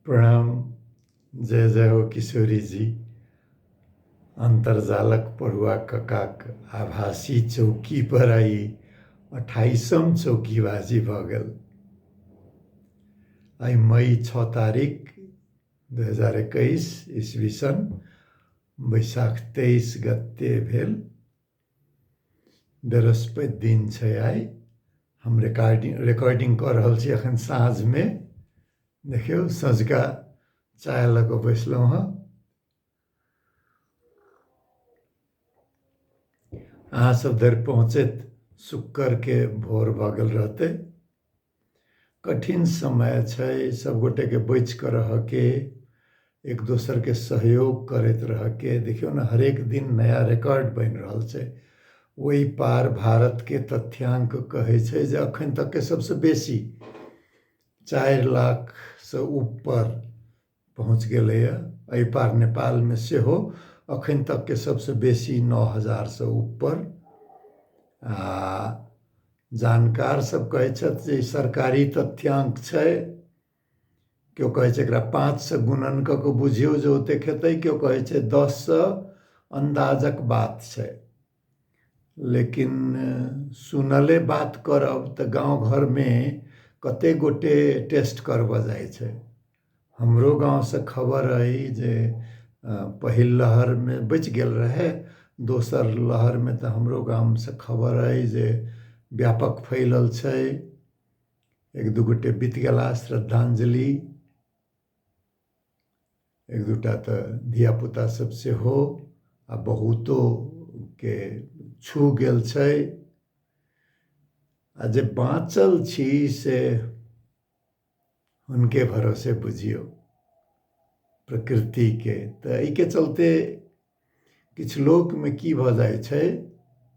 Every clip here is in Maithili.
प्रणाम, जय जय हो किशोरी जी। अन्तर्जालक पढ़ुआ ककाक आभासी चौकी पर आई 28म चौकीबाजी भऽ गेल। आइ मई 6 तारीख 2021 ईस्वी सन बैसाख 23 गते भेल, बृहस्पति दिन छै। आइ हम रिकॉर्डिंग कऽ रहल छी एखन साँझमे। देखियौ, सँझुका चाय लऽ कऽ बैसलहुँ हँ। अहाँ सब धरि पहुँचैत शुक्रके भोर भऽ गेल रहतै। कठिन समय छै, सबगोटेके बचि कऽ रहऽके, एक दोसरके सहयोग करैत रहऽके। देखियौ ने, हरेक दिन नया रिकॉर्ड बनि रहल छै। ओहि पार भारतके तथ्यांक कहै छै जे अखन तकके सबसँ बेसी 4 लाखसँ ऊपर पहुँच गेलैए। एहि पार नेपालमे सेहो अखन तकके सबसँ बेसी 9,000सँ ऊपर। आ जानकार सब कहै छथि जे ई सरकारी तथ्यांक छै। केओ कहै छै एकरा 5सँ गुणन कऽ कऽ बुझियौ जे ओतेक हेतै, केओ कहै छै 10सँ, अन्दाजक बात छै। लेकिन सुनले बात करब तऽ गाँव घरमे कतेक गोटे टेस्ट करबऽ जाइ छै। हमरो गाँवसँ खबर अइ जे पहिल लहरमे बचि गेल रहै, दोसर लहरमे तऽ हमरो गामसँ खबर अइ जे व्यापक फैलल छै। एक दू गोटे बीत गेला, श्रद्धांजलि। एक दूटा तऽ धियापुता सब सेहो आ बहुतो के छू गेल छै। आ जे बाँचल छी से हुनके भरोसे बुझियौ, प्रकृतिके। तऽ एहिके चलते किछु लोकमे की भऽ जाइ छै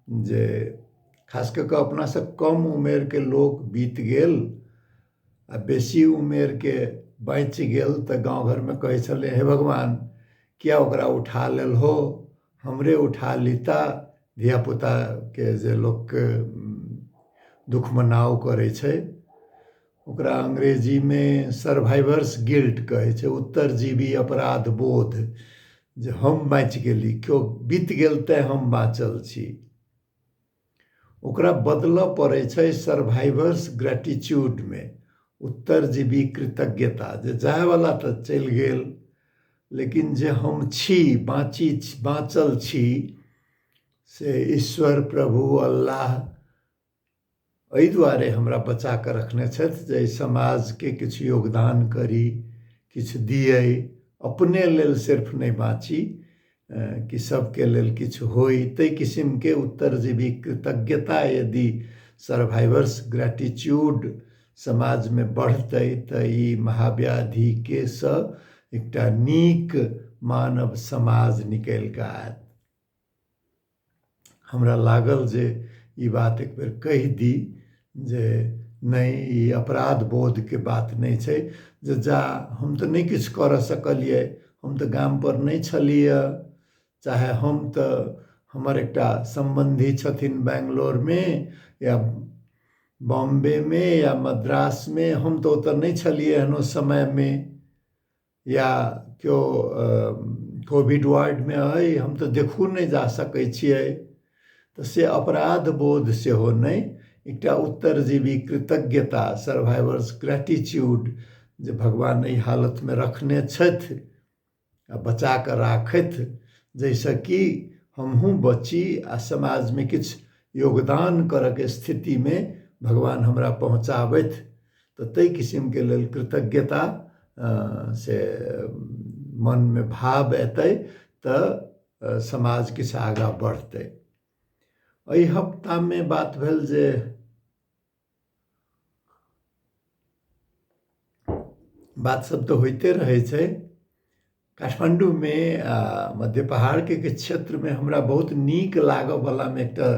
जे खास कऽ कऽ अपनासँ कम उमेरके लोक बीत गेल आ बेसी उमेरके बाँचि गेल तऽ गाँव घरमे कहै छलै, हे भगवान, किया ओकरा उठा लेलहो, हमरे उठा लिता। धियापुताके जे लोकके दुख मनाव करै छै, ओकरा अंग्रेजीमे सर्वाइवर्स गिल्ट कहै छै, उत्तरजीवी अपराध बोध, जे हम बाँचि गेली, केओ बीत गेल तैँ हम बाँचल छी। ओकरा बदलऽ पड़ै छै सर्वाइवर्स ग्रेटिट्यूडमे, उत्तरजीवी कृतज्ञता, जे जायवला तऽ चलि गेल, लेकिन जे हम छी, बाँचल छी, से ईश्वर, प्रभु, अल्लाह एहि दुआरे हमरा बचा कऽ रखने छथि जे एहि समाजके किछु योगदान करी, किछु दियै, अपने लेल सिर्फ नहि बाँची, कि सबके लेल किछु होइ। ताहि किसिमके उत्तरजीवी कृतज्ञता यदि सर्वाइवर्स ग्रेटिट्यूड समाजमे बढ़तै तऽ ई महाव्याधिके सँ एकटा नीक मानव समाज निकलि कऽ आयत। हमरा लागल जे ई बात एक बेर कहि दी जे नहि, ई अपराध बोधके बात नहि छै जे जा हम तऽ नहि किछु करऽ सकलियै, हम तऽ गामपर नहि छलियै, चाहे हम तऽ हमर एकटा सम्बन्धी छथिन बेंगलोरमे या बॉम्बेमे या मद्रासमे, हम तऽ ओतऽ नहि छलियै एहनो समयमे, या केओ कोविड वार्डमे अइ, हम तऽ देखू नहि जा सकै छियै, तऽ से अपराध बोध सेहो नहि, एकटा उत्तरजीवी कृतज्ञता, सर्वाइवर्स ग्रेटिट्यूड, जे भगवान एहि हालतमे रखने छथि आ बचा कऽ राखथि, जाहिसँ कि हमहूँ बची आ समाजमे किछु योगदान करऽके स्थितिमे भगवान हमरा पहुँचाबथि। तऽ ताहि किसिमके लेल कृतज्ञता से मनमे भाव एतै तऽ समाज किछु आगाँ बढ़तै। एहि हफ्तामे बात भेल जे बात सब तऽ होइते रहै छै। काठमाण्डूमे आ मध्य पहाड़के किछु क्षेत्रमे हमरा बहुत नीक लागऽवलामे एकटा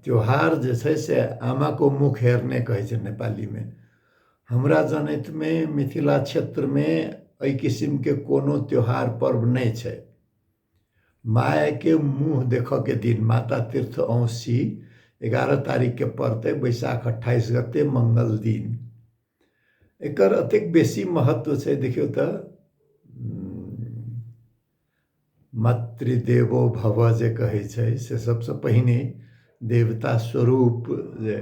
त्योहार जे छै से आमाको मुख हेर्ने कहै छै नेपालीमे। हमरा जनैतमे मिथिला क्षेत्रमे एहि किसिमके कोनो त्योहार पर्व नहि छै। मायके मुँह देखऽके दिन, माता तीर्थ औंसी 11 तारीखके पड़तै, बैसाख 28 गते मङ्गल दिन। एकर एतेक बेसी महत्व छै। देखियौ तऽ मातृदेवो भव जे कहै छै से सबसँ पहिने देवता स्वरूप जे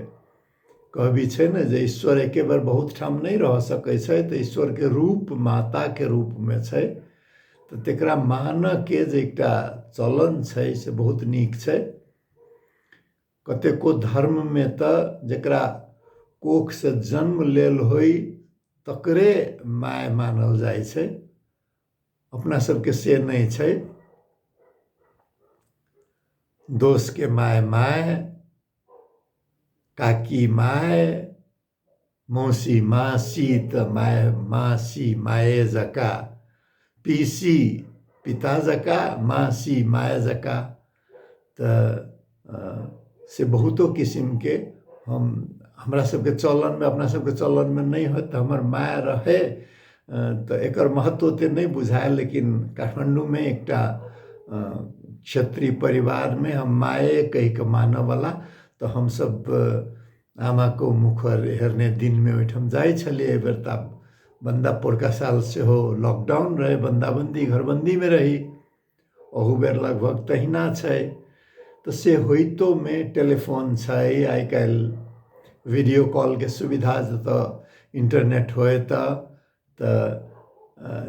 कहबी छै ने जे ईश्वर एके बेर बहुत ठाम नहि रह सकै छै, तऽ ईश्वरके रूप माताके रूपमे छै। तऽ तकरा मानऽके जे एकटा चलन छै से बहुत नीक छै। कतेको धर्ममे तऽ जकरा कोखसँ जन्म लेल होइ तकरे माय मानल जाइ छै, अपना सबके से नहि छै। दोस्तके माय माय, काकी माय, मौसी मासी तऽ माय मासी माये जकाँ, पीसी पिता जकाँ, मासी माय जकाँ। तऽ से बहुतो किसिमके हम हमरा सबके चलनमे, अपना सबके चलनमे नहि होत। तऽ हमर माय रहै तऽ एकर महत्व ओते नहि बुझायल, लेकिन काठमाण्डूमे एकटा क्षेत्रीय परिवारमे हम माये कहिके मानऽवला, तऽ हमसब आमाको मुख हेर्ने दिनमे ओहिठाम जाइ छलियै। एहिबेर तऽ आब बन्दा पोरका साल सेहो लॉकडाउन रहै, बन्दाबन्दी घरबन्दीमे रही, अहू बेर लगभग तहिना छै। तऽ से होइतोमे टेलीफोन छै, आइ काल्हि वीडियो कॉलके सुविधा जतऽ इन्टरनेट होइ तऽ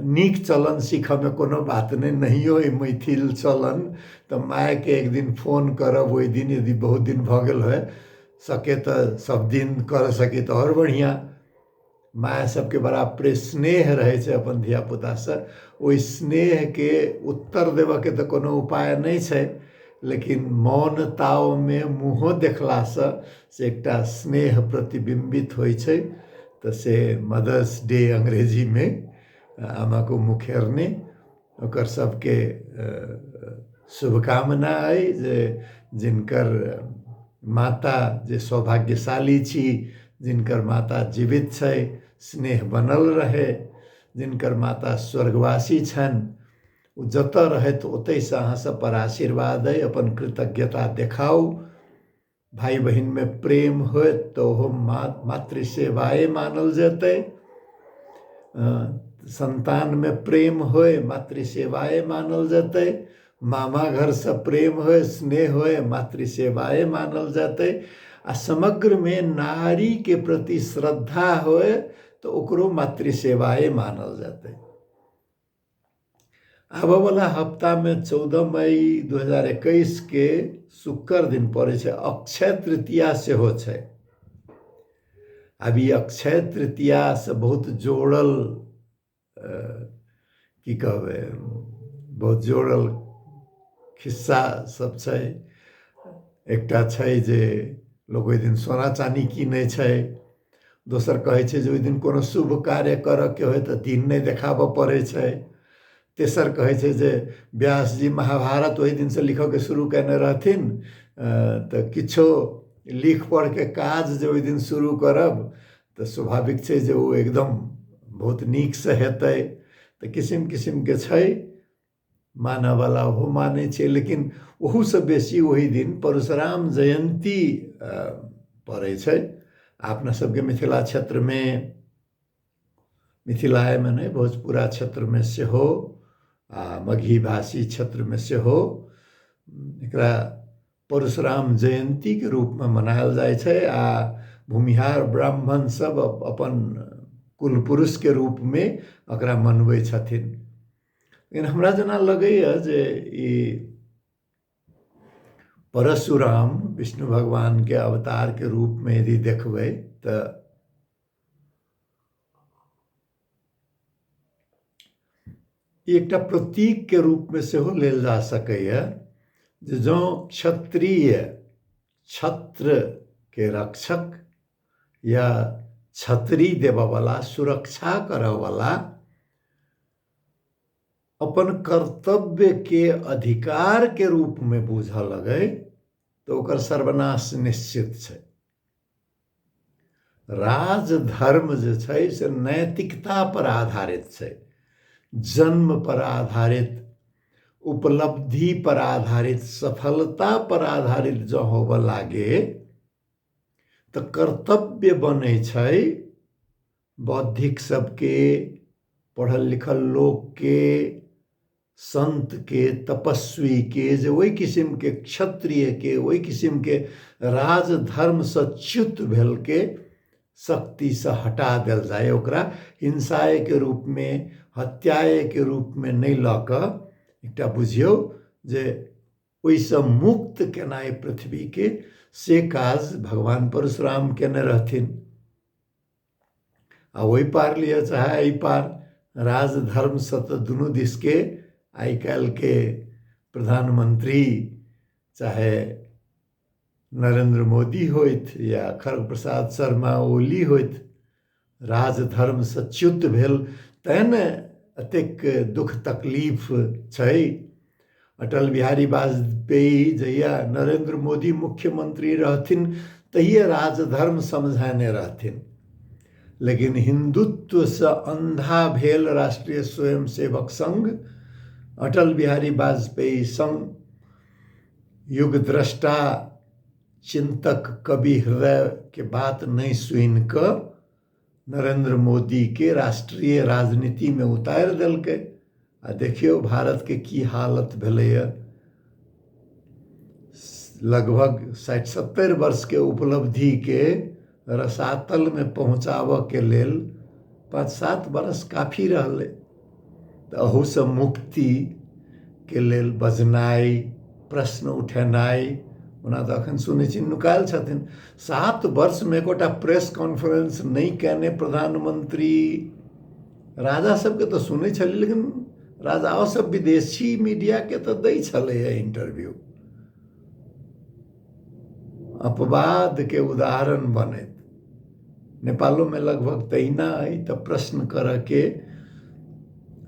नीक चलन सीखऽमे कोनो बात नहि, नहियो अइ मैथिल चलन तऽ मायके एक दिन फोन करब ओहि दिन यदि बहुत दिन भऽ गेल होइ सके तऽ सब दिन करऽ सकी तऽ आओर बढ़िआँ। माय सबके बड़ा स्नेह रहै छै अपन धियापुतासँ, ओहि स्नेहके उत्तर देबऽके तऽ कोनो उपाय नहि छै, लेकिन मौन तावमे मुँहो देखलासँ से एकटा स्नेह प्रतिबिम्बित होइ छै। तऽ से मदर्स डे अंग्रेजीमे आमाको मुख हेर्ने, ओकर सबके शुभकामना अइ जे जिनकर माता जे सौभाग्यशाली छी, जिनकर माता जीवित छै स्नेह बनल रहे, जिनकर माता स्वर्गवासी छनि ओ जतऽ रहथि ओतहिसँ अहाँ सब पर आशीर्वाद अइ, अपन कृतज्ञता देखाउ। भाय बहिनमे प्रेम होयत तऽ ओहो मातृ सेवाए मानल जेतै, सन्तानमे प्रेम होय मातृ सेवाए मानल जेतै, मामा घरसँ प्रेम होय स्नेह होय मातृ सेवाए मानल जेतै, आ समग्रमे नारीके प्रति श्रद्धा होय तऽ ओकरो मातृ सेवाए मानल जेतै। आबऽवला हफ्तामे 14 मई 2021 के शुक्र दिन पड़ै छै, अक्षय तृतीया सेहो छै। आब ई अक्षय तृतीयासँ बहुत जोड़ल की कहबै, बहुत जोड़ल खिस्सा सब छै। एकटा छै जे लोक ओहि दिन सोना चानी कीनै छै, दोसर कहै छै जे ओहि दिन कोनो शुभ कार्य करऽके होइ तऽ दिन नहि देखाबऽ पड़ै छै, तेसर कहै छै जे व्यास जी महाभारत ओहि दिनसँ लिखऽके शुरू कयने रहथिन तऽ किछो लिख पढ़के काज जे ओहि दिन शुरू करब तऽ स्वाभाविक छै जे ओ एकदम बहुत नीकसँ हेतै। तऽ किसिम किसिमके छै, मानऽवला ओहो मानै छै, लेकिन ओहूसँ बेसी ओहि दिन परशुराम जयन्ती पड़ै छै। अपना सबके मिथिला क्षेत्रमे, मिथिलाएमे नहि भोजपुरा क्षेत्रमे सेहो आ मगही भाषी क्षेत्रमे सेहो एकरा परशुराम जयन्तीके रूपमे मनायल जाइ छै। आ भूमिहार ब्राह्मण सब अपन कुलपुरुषके रूपमे एकरा मनबै छथिन। लेकिन हमरा जेना लगैए जे ई परशुराम विष्णु भगवानके अवतारके रूपमे यदि देखबै तऽ एकटा प्रतीकके रूपमे सेहो लेल जा सकैए जे जँ क्षत्रिय क्षत्रके रक्षक या छतरी देबऽवला, सुरक्षा करऽवला अपन कर्तव्यके अधिकारके रूपमे बूझऽ लगै तऽ ओकर सर्वनाश निश्चित छै। राजधर्म जे छै से नैतिकता पर आधारित छै, जन्म पर आधारित, उपलब्धि पर आधारित, सफलता पर आधारित जँ होबऽ लागे तऽ कर्तव्य बनै छै बौद्धिक सबके, पढ़ल लिखल लोकके, सन्तके, तपस्वीके, जे ओहि किसिमके क्षत्रियके, ओहि किसिमके राजधर्मसँ च्युत भेलके शक्तिसँ हटा देल जाय, ओकरा हिंसाएके रूपमे, हत्याएके रूपमे नहि लऽ कऽ एकटा बुझियौ जे ओहिसँ मुक्त केनाइ पृथ्वीके, से काज भगवान परशुराम केने रहथिन। आ ओहि पार लिअ चाहे एहि पार, राजधर्मसँ तऽ दुनू दिसके आइ काल्हिके प्रधानमंत्री चाहे नरेन्द्र मोदी होथि या खड़ग प्रसाद शर्मा ओली होथि, राजधर्मसँ च्युत भेल तैँ ने एतेक दुःख तकलीफ छै। अटल बिहारी वाजपेयी जहिया नरेन्द्र मोदी मुख्यमंत्री रहथिन तहिये राजधर्म समझाने रहथिन, लेकिन हिंदुत्वसँ अन्धा भेल राष्ट्रीय स्वयंसेवक संघ अटल बिहारी वाजपेयी संग युगद्रष्टा चिन्तक कवि हृदयके बात नहि सुनि कऽ नरेन्द्र मोदीके राष्ट्रीय राजनीतिमे उतारि देलकै। आ देखियौ भारतके की हालत भेलैए। लगभग 60-70 वर्षके उपलब्धिके रसातलमे पहुँचाबऽके लेल 5-7 वर्ष काफी रहलै। तऽ अहूसँ मुक्तिके लेल बजनाइ, प्रश्न उठेनाइ, ओना तऽ अखन सुनै छी नुकायल छथिन। 7 वर्षमे एकोटा प्रेस कॉन्फ्रेंस नहि कयने प्रधानमंत्री। राजा सबके तऽ सुनै छलियै, लेकिन राजाओ सब विदेशी मीडियाके तऽ दै छलैए इंटरव्यू। अपवादके उदाहरण बनैत नेपालोमे लगभग तहिना अइ। तऽ प्रश्न करऽके,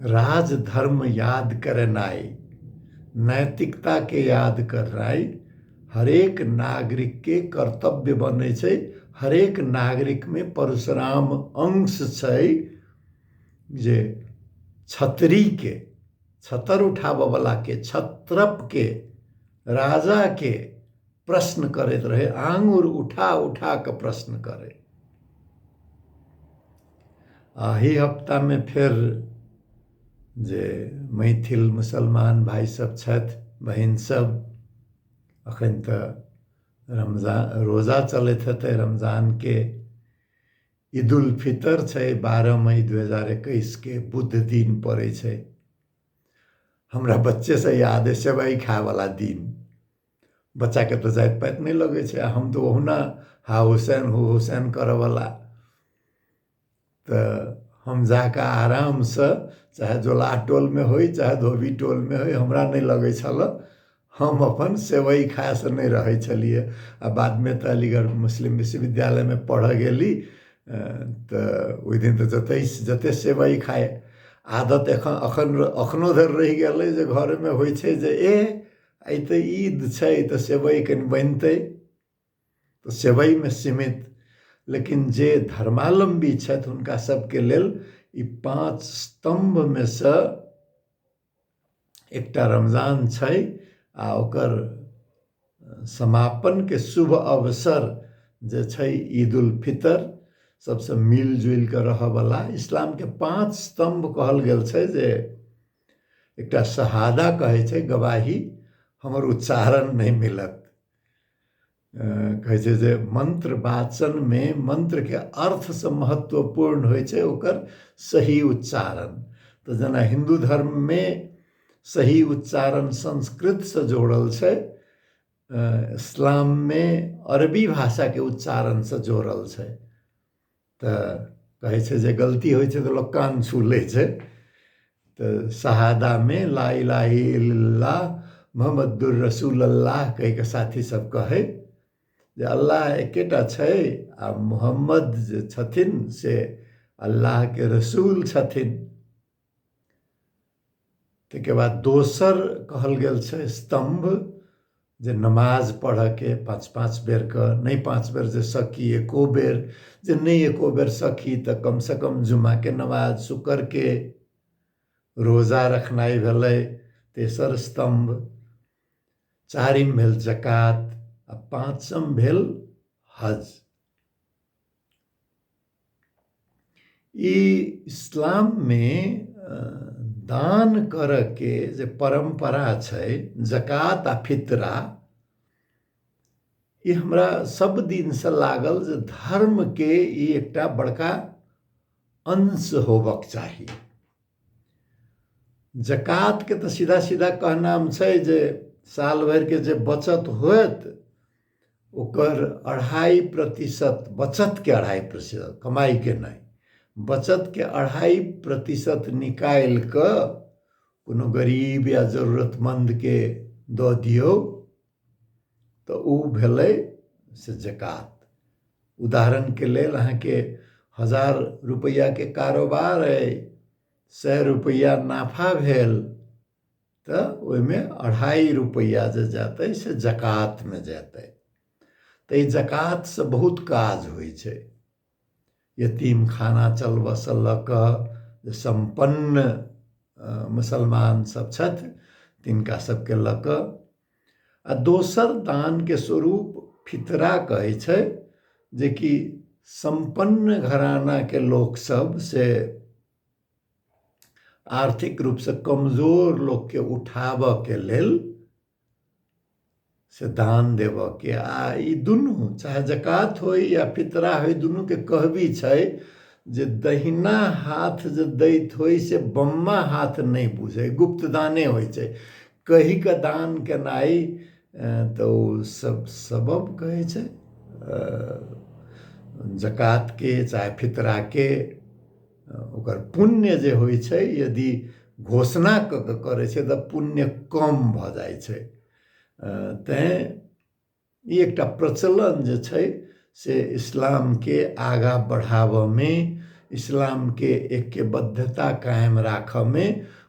राजधर्म याद करेनाइ, नैतिकताके याद करनाइ हरेक नागरिकके कर्तव्य बनै छै। हरेक नागरिकमे परशुराम अंश छै जे छतरीके, छतर उठाबऽवलाके, छत्रपके, राजाके प्रश्न करैत रहै, आङुर उठा उठा कऽ प्रश्न करै। एहि हफ्तामे फेर जे मैथिल मुसलमान भाइ सब छथि, बहिन सब, अखन तऽ रमजान रोजा चलैत हेतै, रमजानके ईद उल फितर छै, 12 मई 2021 के बुध दिन पड़ै छै। हमरा बच्चेसँ याद अइ सेवइ खायवला दिन। बच्चाके तऽ जाति पाति नहि लगै छै, आ हम तऽ ओहुना हा हुसैन हु हुसैन करऽवला। तऽ हम जाकऽ आरामसँ, चाहे जोलाह टोलमे होइ चाहे धोबी टोलमे होइ, हमरा नहि लगै छल, हम अपन सेवइ खायसँ नहि रहै छलियै। आ बादमे तऽ अलीगढ़ मुस्लिम विश्वविद्यालयमे पढ़ऽ गेली, तऽ ओहि दिन तऽ जते जते सेवइ खाय आदत एखन अखन अखनो धरि रहि गेलै जे घरमे होइ छै जे ए आइ तऽ ईद छै तऽ सेवइ कनि बनतै, तऽ सेवइमे सीमित। लेकिन जे धर्मावलम्बी छथि हुनका सबके लेल ई 5 स्तम्भमे सँ एकटा रमजान छै, आ ओकर समापनके शुभ अवसर जे छै ईद उल फितर, सबसँ मिल जुलि कऽ रहऽवला। इस्लामके 5 स्तम्भ कहल गेल छै, जे एकटा शहादा कहै छै गवाही, हमर उच्चारण नहि मिलत। कहै छै जे मन्त्र वाचनमे मन्त्रके अर्थसँ महत्वपूर्ण होइ छै ओकर सही उच्चारण। तऽ जेना हिन्दू धर्ममे सही उच्चारण संस्कृतसँ जोड़ल छै, इस्लाममे अरबी भाषाके उच्चारणसँ जोड़ल छै। तऽ कहै छै जे गलती होइ छै तऽ लोक कान छू लै छै। तऽ शहादामे ला इलाहा इल्लल्लाह मोहम्मदुर रसूल अल्लाह कहि कऽ साथी सब कहै जे अल्लाह एकेटा छै आ मोहम्मद जे छथिन से अल्लाहके रसूल छथिन। ताहिके बाद दोसर कहल गेल छै स्तम्भ जे नमाज पढ़ऽके 5-5 बेरके, नहि 5 बेर जे सकी एको बेर, जे नहि एको बेर सकी तऽ कमसँ कम जुम्माके नमाज, शुक्रके रोजा रखनाइ भेलै तेसर स्तम्भ। चारिम भेल जकात आ पाँचम भेल हज। ई इस्लाममे दान करऽके जे परम्परा छै जकात आ फितरा, ई हमरा सब दिनसँ लागल जे धर्मके ई एकटा बड़का अंश होबक चाही। जकातके तऽ सीधा सीधा कहनाम छै जे साल भरिके जे बचत होयत ओकर 2.5%, बचतके 2.5%, कमाइके नहि, बचतके 2.5% निकालि कऽ कोनो गरीब या जरूरतमन्दके दऽ दियौ तऽ ओ भेलै से जकात। उदाहरणके लेल अहाँके 1000 रुपैआके कारोबार अइ, 100 रुपैआ नाफा भेल तऽ ओहिमे 2.5 रुपैआ जे जेतै से जकातमे जेतै। तऽ ई जकातसँ बहुत काज होइ छै। यतीम खाना चलबऽसँ लऽ कऽ जे सम्पन्न मुसलमान सब छथि तिनका सबके लऽ कऽ। आ दोसर दानके स्वरूप फितरा कहै छै, जेकि सम्पन्न घरानाके लोकसब से आर्थिक रूपसँ कमजोर लोकके उठाबऽके लेल से दान देबऽके। आ ई दुनू चाहे जकात होइ या फितरा होइ, दुनूके कहबी छै जे दहिना हाथ जे दैत होइ से बम्मा हाथ नहि बुझै, गुप्त दाने होइ छै। कहि कऽ दान केनाइ तऽ ओ सब सबब कहै छै जकातके चाहे फितराके। ओकर पुण्य जे होइ छै यदि घोषणा कऽ कऽ करै छै तऽ पुण्य कम भऽ जाइ छै। तैँ ई एकटा प्रचलन जे छै से इस्लामके आगाँ बढ़ाबऽमे, इस्लामके ऐक्यबद्धता कायम राखऽमे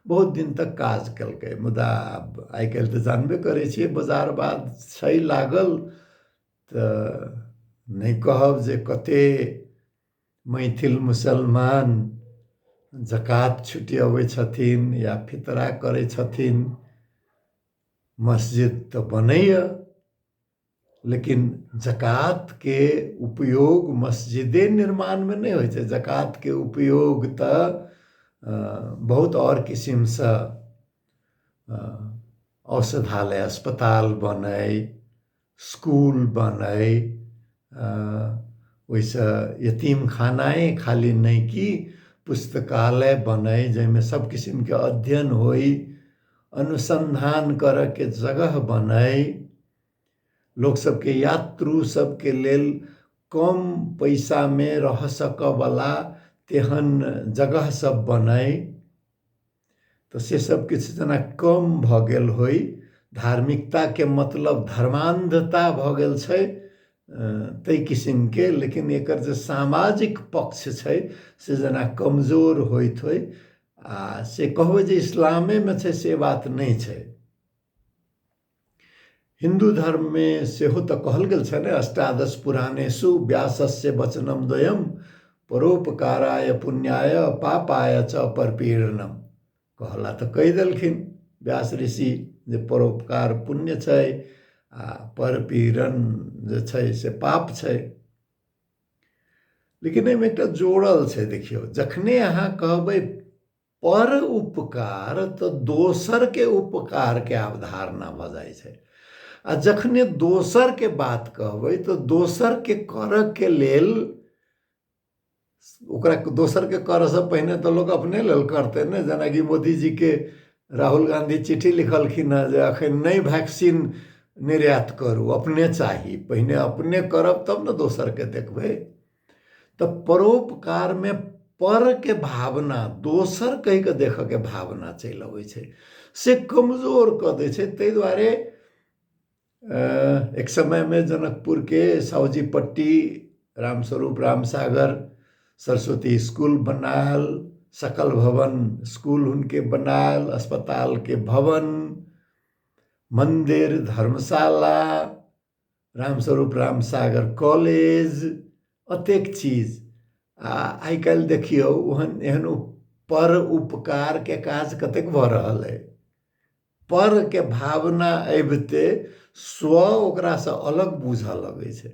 बहुत दिन तक काज केलकै। मुदा आब आइ काल्हि तऽ जानबे करै छियै बाजारवाद छै लागल, तऽ नहि कहब जे कते मैथिल मुसलमान जकात छुटियबै छथिन या फितरा करै छथिन। मस्जिद तऽ बनैया लेकिन जकातके उपयोग मस्जिदे निर्माणमे नहि होइ छै। जकातके उपयोग तऽ बहुत आओर किसिमसँ औषधालय अस्पताल बनै, स्कूल बनै, ओहिसँ यतीम खानाए खाली नहि कि पुस्तकालय बनै जाहिमे सब किसिमके अध्ययन होइ, अनुसन्धान करऽके जगह बनै, लोक सबके यात्रु सबके लेल कम पैसामे रह सकऽवला तेहन जगह सब बनै। तऽ से सब किछु जेना कम भऽ गेल होइ, धार्मिकताके मतलब धर्मान्धता भऽ गेल छै ताहि किसिमके। लेकिन एकर जे सामाजिक पक्ष छै से जेना कमजोर होइत होइ। आ से कहबै जे इस्लामेमे छै से बात नहि छै, हिन्दू धर्ममे सेहो तऽ कहल गेल छै ने, अष्टादश पुराणेषु व्यासस्य वचनम द्वयम परोपकाराय पुण्याय पापाय च परपीड़नम। कहला तऽ कहि देलखिन व्यास ऋषि जे परोपकार पुण्य छै आ परपीड़न जे छै से पाप छै। लेकिन एहिमे एकटा जोड़ल छै, देखियौ जखने अहाँ कहबै पर उपकार तऽ दोसरके उपकारके अवधारणा भऽ जाइ छै, आ जखने दोसरके बात कहबै तऽ दोसरके करऽके लेल ओकरा दोसरके करऽसँ पहिने तऽ लोक अपने लेल करतै ने। जेनाकि मोदीजीके राहुल गाँधी चिट्ठी लिखलखिन हेँ जे एखन नहि वैक्सीन निर्यात करू, अपने चाही, पहिने अपने करब तब ने दोसरके देखबै। तऽ परोपकारमे परके भावना, दोसर कहि कऽ देखऽके भावना चलि अबै छै, से कमजोर कऽ दै छै। ताहि दुआरे एक समयमे जनकपुरके साउजी पट्टी रामस्वरूप रामसागर सरस्वती स्कूल बनायल, सकल भवन स्कूल हुनके बनायल, अस्पतालके भवन, मन्दिर, धर्मशाला, रामस्वरूप रामसागर कॉलेज, अतेक चीज। आ आइ काल्हि देखियौ ओहन एहन पर उपकारके काज कतेक भऽ रहल अइ। परके भावना अबिते स्व ओकरासँ अलग बुझऽ लगै छै।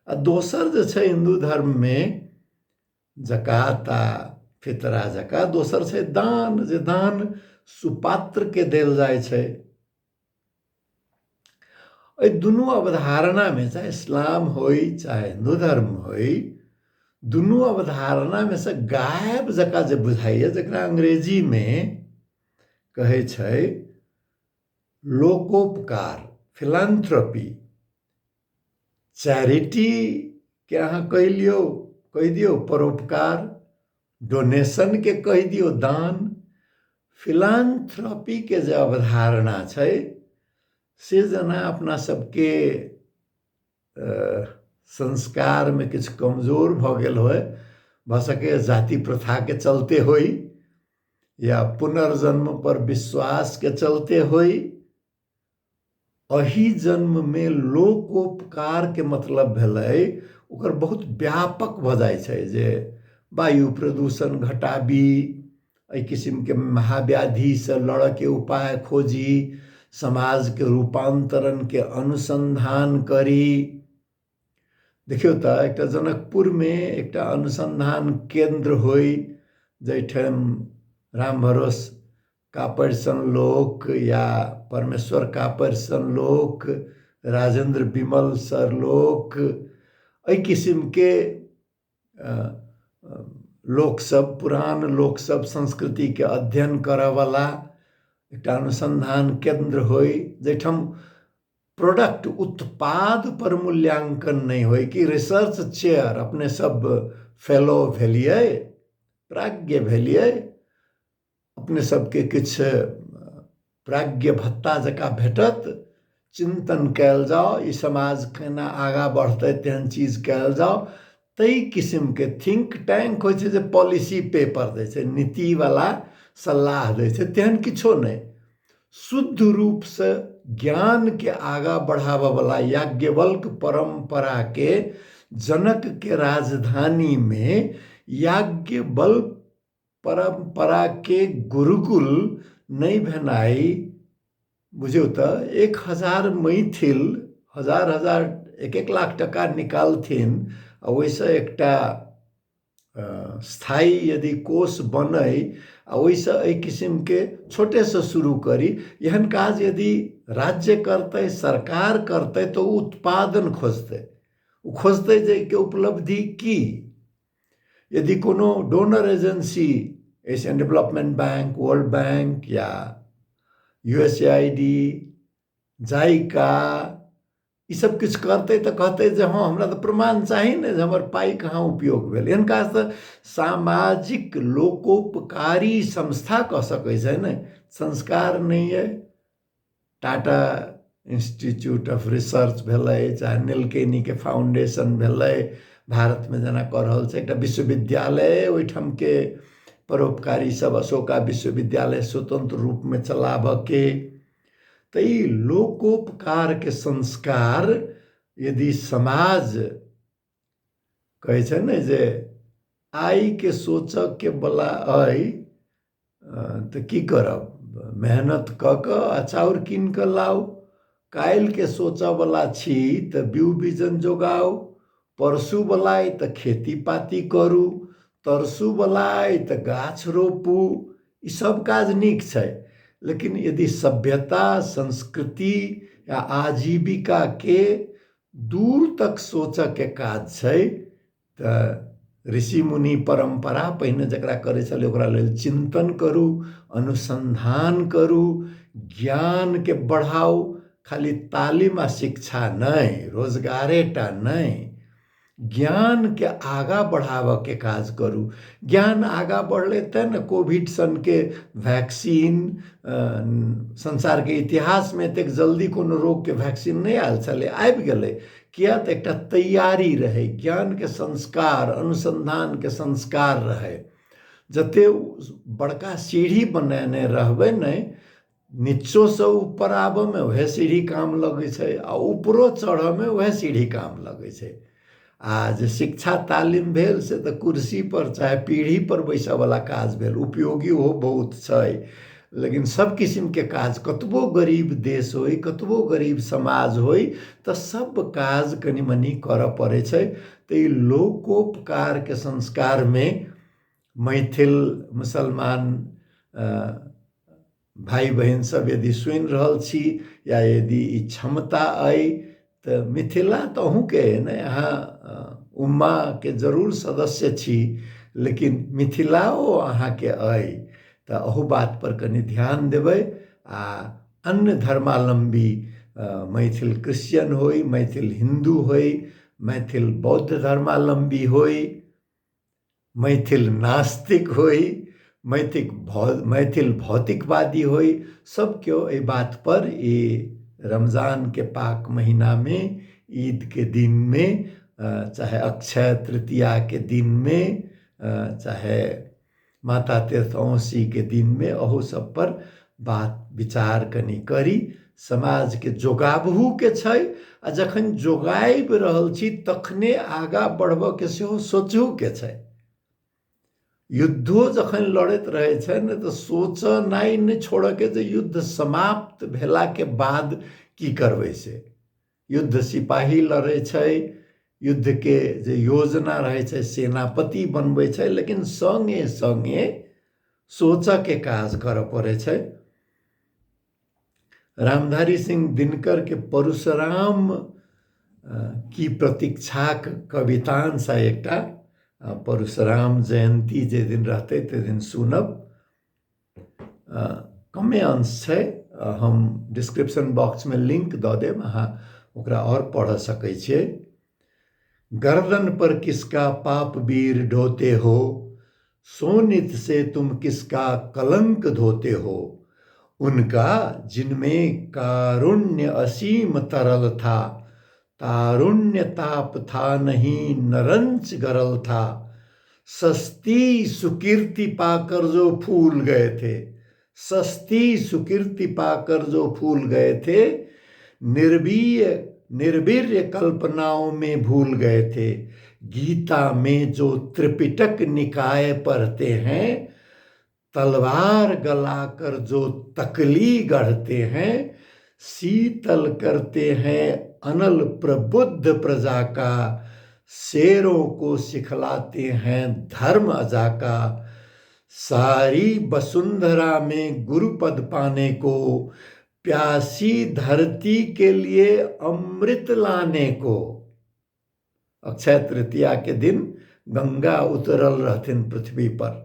आ दोसर जे छै हिन्दू धर्ममे जकात आ फितरा जकाँ। दोसर छै दान, जे दान सुपात्रके देल जाइ छै। एहि दुनू अवधारणामे, चाहे इस्लाम होइ चाहे हिन्दू धर्म होइ, दुनू अवधारणामे से गायब जकाँ जे बुझाइए, जकरा अंग्रेजीमे कहै छै लोकोपकार, फिलान्थ्रोपी, चैरिटीके अहाँ कहि लियौ, कहि दियौ परोपकार, डोनेशनके कहि दियौ दान। फिलान्थ्रोपीके जे अवधारणा छै से जेना अपना सबके संस्कारमे किछु कमजोर भऽ गेल होइ, भऽ सकैए जाति प्रथाके चलते होइ या पुनर्जन्म पर विश्वासके चलते होइ। एहि जन्ममे लोकोपकारके मतलब भेलै ओकर बहुत व्यापक भऽ जाइ छै जे वायु प्रदूषण घटाबी, एहि किसिमके महाव्याधिसँ लड़ऽके उपाय खोजी, समाजके रूपान्तरणके अनुसन्धान करी। देखियौ तऽ एकटा जनकपुरमे एकटा अनुसन्धान केन्द्र होइ जाहिठाम राम भरोस कापड़ि सन लोक या परमेश्वर कापड़ि सन लोक, राजेन्द्र विमल सर लोक, एहि किसिमके लोकसभ, पुरान लोकसभ, संस्कृतिके अध्ययन करयवला एकटा अनुसन्धान केन्द्र होइ जाहिठाम प्रोडक्ट, उत्पाद पर मूल्यांकन नहि होइ कि रिसर्च चेयर, अपने सब फेलो भेलियै, प्राज्ञ भेलियै, अपने सबके किछु प्राज्ञ भत्ता जकाँ भेटत, चिन्तन कयल जाओ ई समाज केना आगाँ बढ़तै तेहन चीज कयल जाओ। ताहि किसिमके थिंक टैंक होइ छै जे पॉलिसी पेपर दै छै, नीतिवला सलाह दै छै, तेहन किछो नहि। शुद्ध रूपसँ ज्ञानके आगाँ बढ़ाबऽवला याज्ञवल्क्य परम्पराके जनकके राजधानीमे याज्ञवल्क्य परम्पराके गुरुकुल नहि भेनाइ बुझियौ तऽ 1000 मैथिल हजार हजार एक एक लाख टका निकालथिन आ ओहिसँ एकटा स्थायी यदि कोष बनै आ ओहिसँ एहि किसिमके छोटेसँ शुरू करी, एहन काज यदि राज्य करतै, सरकार करतै, तऽ ओ उत्पादन खोजतै, ओ खोजतै जे एहिके उपलब्धि की। यदि कोनो donor agency, Asian development bank, world bank या U S A I D, JICA, ईसभ किछु करतै तऽ कहतै जे हँ हमरा तऽ प्रमाण चाही ने जे हमर पाइ कहाँ उपयोग भेल। एहन काज तऽ सामाजिक लोकोपकारी संस्था कऽ सकै छै ने। संस्कार नहि अइ। टाटा इन्स्टिट्यूट ऑफ रिसर्च भेलै चाहे नीलकेनीके फाउंडेशन भेलै, भारतमे जेना कऽ रहल छै एकटा विश्वविद्यालय, ओहिठामके परोपकारी सब अशोका विश्वविद्यालय स्वतंत्र रूपमे चलाबऽके, तऽ ई लोकोपकारके संस्कार यदि समाज कहै छै ने जे आइके सोचऽके बला अइ तऽ की करब, मेहनत कऽ कऽ आ चाउर कीन कऽ लाउ। काल्हिके सोचऽवला छी तऽ बीउ बीजन जोगाउ, परसूवला अइ तऽ खेती पाती करू, तरसूवला अइ तऽ गाछ रोपू। ई सब काज नीक छै, लेकिन यदि सभ्यता, संस्कृति या आजीविकाके दूर तक सोचऽके काज छै तऽ ऋषि मुनि परम्परा पहिने जकरा करै छलै ओकरा लेल चिन्तन करू, अनुसन्धान करू, ज्ञानके बढ़ाउ। खाली तालीम आ शिक्षा नहि, रोजगारे टा नहि, ज्ञानके आगाँ बढ़ाबऽके काज करू। ज्ञान आगाँ बढ़लै तैँ ने कोविड सनके वैक्सीन, संसारके इतिहासमे एतेक जल्दी कोनो रोगके वैक्सीन नहि आयल छलै, आबि गेलै। किया तऽ एकटा तैयारी रहै, ज्ञानके संस्कार, अनुसन्धानके संस्कार रहै। जते बड़का सीढ़ी बनेने रहबै ने, नीचोसँ ऊपर आबऽमे उएह सीढ़ी काम लगै छै आ ऊपरो चढ़ऽमे उएह सीढ़ी काम लगै छै। आ जे शिक्षा तालीम भेल से तऽ कुर्सीपर चाहे पीढ़ीपर बैसऽवला काज भेल, उपयोगी ओहो बहुत छै, लेकिन सब किसिमके काज, कतबो गरीब देश होइ, कतबो गरीब समाज होइ, तऽ सब काज कनि मनि करऽ पड़ै छै। तऽ ई लोकोपकारके संस्कारमे मैथिल मुसलमान भाइ बहिन सब यदि सुनि रहल छी या यदि ई क्षमता अइ तऽ मिथिला तऽ अहूँके अइ ने, अहाँ उम्माके जरूर सदस्य छी, लेकिन मिथिलाओ अहाँके अइ, तऽ अहू बातपर कनि ध्यान देबै। आ अन्य धर्मावलम्बी मैथिल क्रिश्चियन होइ, मैथिल हिन्दू होइ, मैथिल बौद्ध धर्मावलम्बी होइ, मैथिल नास्तिक होइ, मैथिल भौतिकवादी होइ, सब केओ एहि बातपर ई रमजानके पाक महीनामे ईदके दिनमे चाहे अक्षय तृतीयाके दिनमे चाहे माता तीर्थ औँसीके दिनमे अहू सबपर बात विचार कनि करी। समाजके जोगाबहुके छै, आ जखन जोगाबि रहल छी तखने आगाँ बढ़बऽके सेहो सोचहुके छै। युद्धो जखन लड़ैत रहै छै ने तऽ सोचनाइ नहि छोड़ऽके जे युद्ध समाप्त भेलाके बाद की करबै से। युद्ध सिपाही लड़ै छै, युद्धके जे योजना रहै छै सेनापति बनबै छै, लेकिन सङ्गे सङ्गे सोचऽके काज करऽ पड़ै छै। रामधारी सिंह दिनकर के परशुराम की प्रतीक्षाक कवितांश एकटा परशुराम जयन्ती जे दिन रहतै ताहि दिन सुनब। कमे अंश छै, हम डिस्क्रिप्शन बॉक्समे लिंक दऽ देब, अहाँ ओकरा आओर पढ़ सकै छियै। गर्दन पर किसका पाप वीर ढोते हो, सोनित से तुम किसका कलंक धोते हो, उनका जिनमें कारुण्य असीम तरल था, तारुण्य ताप था नहीं नरंच गरल था, सस्ती सुकीर्ति पाकर जो फूल गए थे, सस्ती सुकीर्ति पाकर जो फूल गए थे, निर्वीर्य कल्पनाओं में भूल गए थे, गीता में जो त्रिपिटक निकाय पढ़ते हैं, तलवार गलाकर जो तकली गढ़ते हैं, शीतल करते हैं अनल प्रबुद्ध प्रजा का, शेरों को सिखलाते हैं धर्म अजा का, सारी वसुंधरा में गुरुपद पाने को, प्यासी धरती के लिए अमृत लाने को। अक्षय तृतीया के दिन गंगा उतरल रहथिन पृथ्वी पर,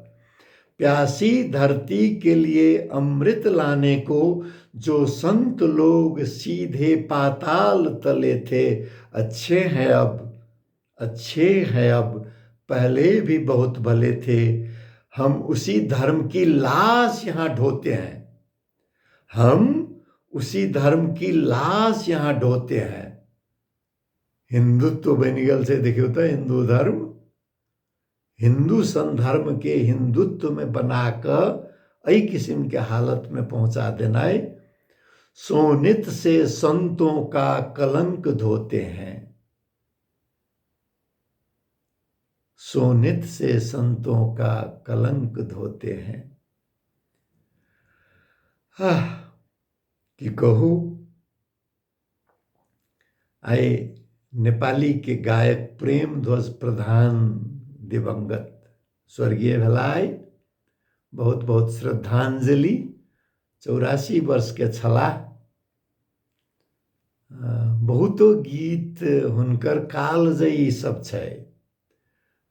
प्यासी धरती के लिए अमृत लाने को, जो संत लोग सीधे पाताल तले थे, अच्छे हैं अब, अच्छे हैं अब, पहले भी बहुत भले थे, हम उसी धर्म की लाश यहाँ ढोते हैं, हम उसी धर्म की लाश यहाँ ढोते हैं। हिंदुत्व बनि गेल छै, देखियौ तऽ हिंदू धर्म, हिंदू सन धर्म के हिंदुत्व में बना कऽ एहि किस्म के हालत में पहुंचा देनाइ। सोनित से संतों का कलंक धोते हैं, सोनित से संतों का कलंक धोते हैं। आह, की कहू, आइ नेपाली के गायक प्रेम ध्वज प्रधान दिवंगत स्वर्गीय भेला। आइ बहुत बहुत श्रद्धांजलि। 84 वर्ष के छलाह। बहुतो गीत हुनकर कालजयी सब छै।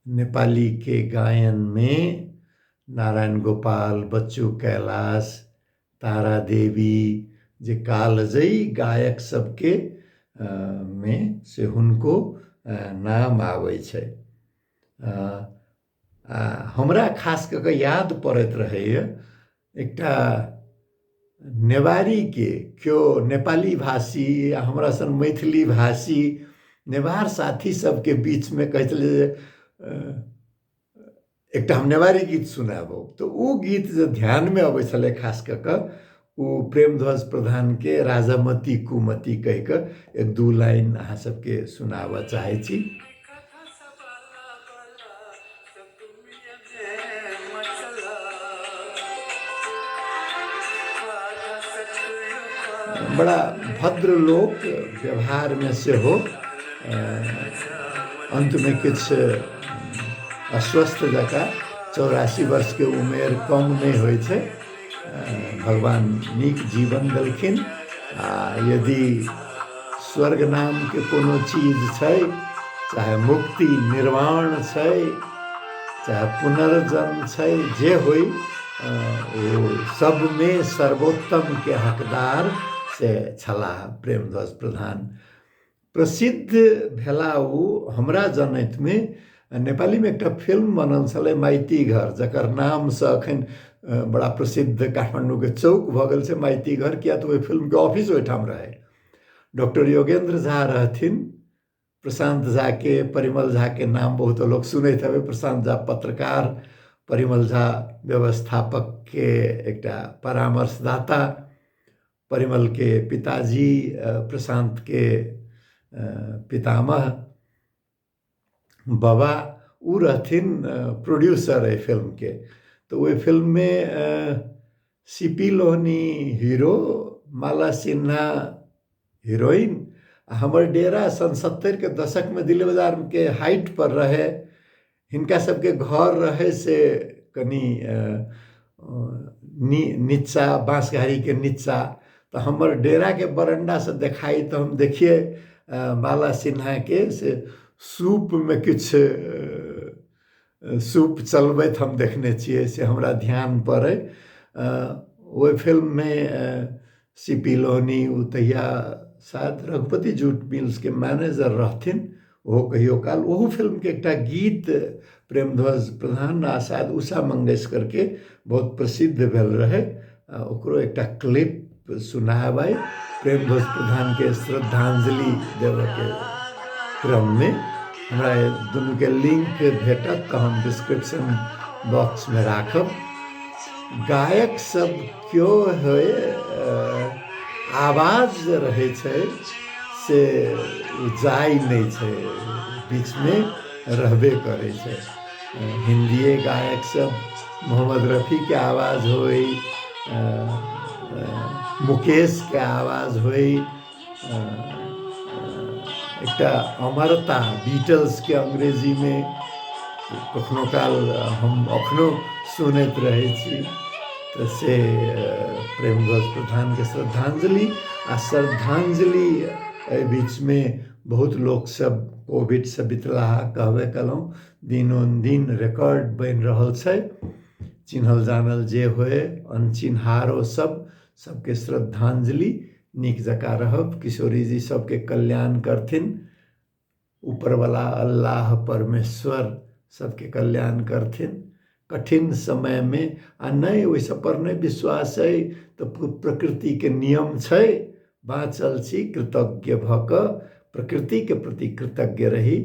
नेपाली के गायन में नारायण गोपाल, बच्चू कैलाश, तारा देवी जे कालजयी गायक सबके में से हुनको नाम आबै छै। हमरा खास कऽ कऽ याद पड़ैत रहैए एकटा नेवारीके केओ नेपाली भाषी आ हमरा सन मैथिली भाषी नेवार साथी सबके बीचमे कहै छलै जे एकटा हम नेवारी गीत सुनाबौ, तऽ ओ गीत जे ध्यानमे अबै छलै खास कऽ कऽ ओ प्रेमध्वज प्रधानके राजामती कुमती कहि कऽ एक दू लाइन अहाँ सबके सुनाबऽ चाहै छी। बड़ा भद्र लोक व्यवहारमे सेहो अन्तमे किछु अस्वस्थ जकाँ। 84 वर्षके उमेर कम नहि होइ छै। भगवान नीक जीवन देलखिन आ यदि स्वर्ग नामके कोनो चीज छै, चाहे मुक्ति निर्वाण छै, चाहे पुनर्जन्म छै, जे होइ ओ सबमे सर्वोत्तमके हकदार से छलाह प्रेमध्वज प्रधान। प्रसिद्ध भेला ओ हमरा जनैतमे नेपालीमे एकटा फिल्म बनल छलै माइती घर, जकर नामसँ एखन बड़ा प्रसिद्ध काठमाण्डूके चौक भऽ गेल छै माइती घर, किया तऽ ओहि फिल्मके ऑफिस ओहिठाम रहै। डॉक्टर योगेंद्र झा रहथिन, प्रशांत झाके, परिमल झाके नाम बहुत लोक सुनैत हेबै। प्रशांत झा पत्रकार, परिमल झा व्यवस्थापकके एकटा परामर्शदाता, परिमलके पिताजी प्रशांतके पितामह बाबा ओ रहथिन प्रोड्यूसर एहि फिल्मके। तऽ ओहि फिल्ममे C P Lohani hero, Mala Sinha heroine. आ हमर डेरा सन 70के दशकमे दिल्ली बाजारके हाइट पर रहै। हिनका सबके घर रहै से कनि नीचा, बाँसघारीके नीचा। तऽ हमर डेराके बरण्डासँ देखाइ तऽ हम देखियै माला सिन्हाके से सूपमे किछु सूप चलबैत हम देखने छियै, से हमरा ध्यान पड़ै। ओहि फिल्ममे सी पी लोहनी ओ तहिया शायद रघुपति जूट मिल्सके मैनेजर रहथिन, ओहो कहियो काल ओहू फिल्मके एकटा गीत प्रेमध्वज प्रधान आ शायद उषा मंगेशकरके बहुत प्रसिद्ध भेल रहै, ओकरो एकटा क्लिप सुनायब आइ प्रेमध्वज प्रधानके श्रद्धांजलि देबऽके क्रममे। हमरा दुनूके लिंक भेटत तऽ हम डिस्क्रिप्शन बॉक्समे राखब। गायक सब केओ होइ, आवाज जे रहै छै से जाइ नहि छै, बीचमे रहबे करै छै। हिन्दीए गायक सब मोहम्मद रफीके आवाज होइ, मुकेशके आवाज होइ, एकटा अमरता बीटल्सके अंग्रेजीमे कखनो काल हम अखनो सुनैत रहै छी। तऽ से प्रेमध्वज प्रधानके श्रद्धांजलि आ श्रद्धांजलि। एहि बीचमे बहुत लोकसभ कोविडसँ बितलाह, कहबे कयलहुँ, दिनोदिन रिकॉर्ड बनि रहल छै। चिन्हल जानल जे होय, अनचिन्हारो सब, सबके श्रद्धांजलि। नीक जकाँ रहब, किशोरीजी सबके कल्याण करथिन, ऊपरवला अल्लाह परमेश्वर सबके कल्याण करथिन कठिन समयमे। आ नहि ओहि सब पर नहि विश्वास अइ तऽ प्रकृतिके नियम छै, बाँचल छी कृतज्ञ भऽ कऽ प्रकृतिके प्रति कृतज्ञ रही।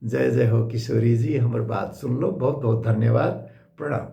जय जय हो किशोरीजी, हमर बात सुनलहुँ, बहुत बहुत धन्यवाद, प्रणाम।